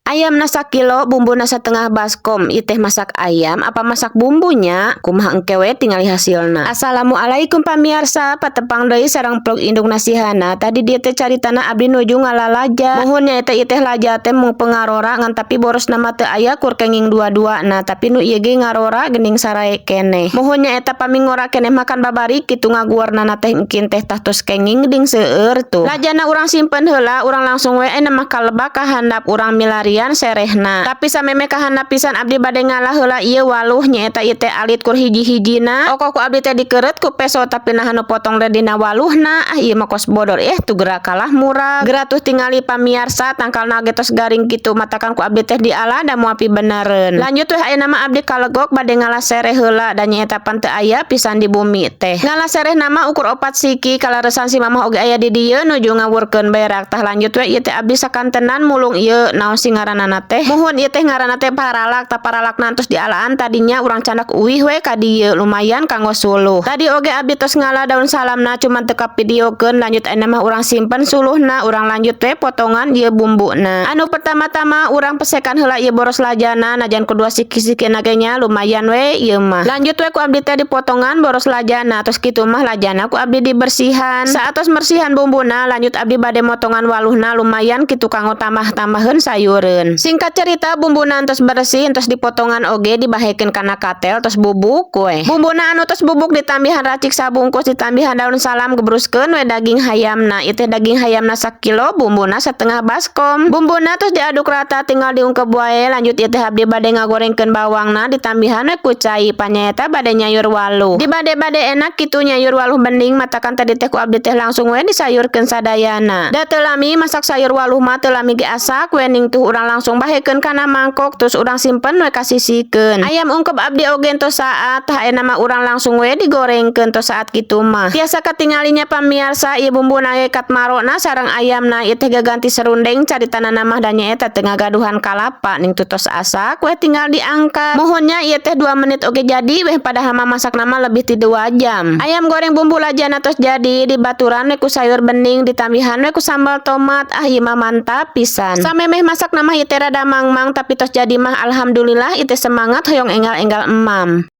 Ayamna sakilo, bumbuna setengah baskom. Ieu teh masak ayam apa masak bumbunya? Kumaha, engke we tingali hasilna. Assalamualaikum pamiarsa, patepang deui sareng vlog Indung Nasihana. Tadi dieu teh caritana abdi nuju ngala laja. Muhun nyaeta ieu teh laja teh mung pengarora ngan tapi borosna mah teu aya, kur kenging dua-dua. Nah, tapi nu ieu ge ngarora geuning, sarae keneh. Muhun nyaeta pami ngora keneh makan babari kitu ngaguarnana teh engkin teh, tah tos kenging ding seueur tuh. Lajana urang simpen heula, urang langsung we ayeuna mah ka lebak, ka handap urang milarian serehna. Tapi samemeh ka handap pisan, abdi bade ngalah heula ieu waluh. Nyaeta ieu teh alit, kur hiji-hijina. Oko ku abdi teh dikeureut ku peso, tapi naha nu potong teh dina waluhna? Ah, ieu mah kos bodor eh tuh, geura kalah murah. Geura tuh tingali pamiarsa, tangkalna ge tos garing kitu, matakan ku abdi teh diala da moal pibenereun. Lanjut weh, ayeuna mah abdi kalegok bade ngalah sereh heula, da nyaeta pan teu aya pisan di bumi teh. Ngalah sereh nama ukur 4 siki, kaleresan si mamah oge aya di dieu nuju ngawurkeun berak. Tah, lanjut we, ieu teh abdi sakantenan mulung ieu, naon sih ngaranana teh? Muhun, ieu teh ngaranna teh paralak. Tah, paralakna tos dialaan tadinya, urang candak uih we ka dieu, lumayan kanggo suluh. Tadi oge abdi tos ngala daun salamna, cuman teu kavideokeun. Lanjut, ayeuna mah urang simpen suluhna, urang lanjut we potongan ieu bumbuna. Anu pertama-tama urang pesekan heula ieu boros lajana, najan kedua siki-siki ge nya lumayan we ieu mah. Lanjut we ku abdi teh dipotongan boros lajana, tos kitu mah lajana ku abdi dibersihan. Saatos mersihan bumbuna, lanjut abdi bade motongan waluhna, lumayan kitu kanggo tambah-tambaheun sayureun. Singkat cerita, bumbuna tos bersih, tos dipotongan oge, dibahekeun kana katel, tos bubuk we. Bumbuna anu tos bubuk ditambihan racik sabungkus, ditambihan daun salam, gebruskeun we daging hayamna. Ieu teh daging hayamna sakilo, bumbuna setengah baskom. Bumbuna tos diaduk rata, tinggal diungkep wae. Lanjut, ieu teh abdi bade ngagorengkeun bawangna, ditambihan we ku cai, panyaeta bade nyayur waluh. Di bade-bade enak kitu nyayur waluh bening, matakan tadi teh ku abdi teh langsung we disayurkeun sadayana. Da teu lami masak sayur waluh mah, teu lami ge asak we. Ning tuh, urang langsung bahekeun kana mangkok, terus urang simpen we kasisikeun. Ayam ungkep abdi oge tos saat. Tah, ayeuna mah urang langsung we digorengkeun, tos saat kitu mah. Tiasa katingalinya pamiarsa, ieu bumbuna ge katmarona sareng ayamna. Ieu teh gaganti serundeng caritana mah, da nyaeta teu ngagaduhan kalapa. Ning tuh, tos asak we, tinggal diangkat. Muhunnya ieu teh 2 menit oge jadi weh, padahal mah masak nama lebih ti 2 jam. Ayam goreng bumbu lajana tos jadi, dibaturan we ku sayur bening, ditambihan we ku sambal tomat. Ah, ieu mah mantap pisan. Samemeh masak nama ieu teh rada mangmang, tapi tos jadi mah alhamdulillah, ieu teh semangat hoyong enggal-enggal emam.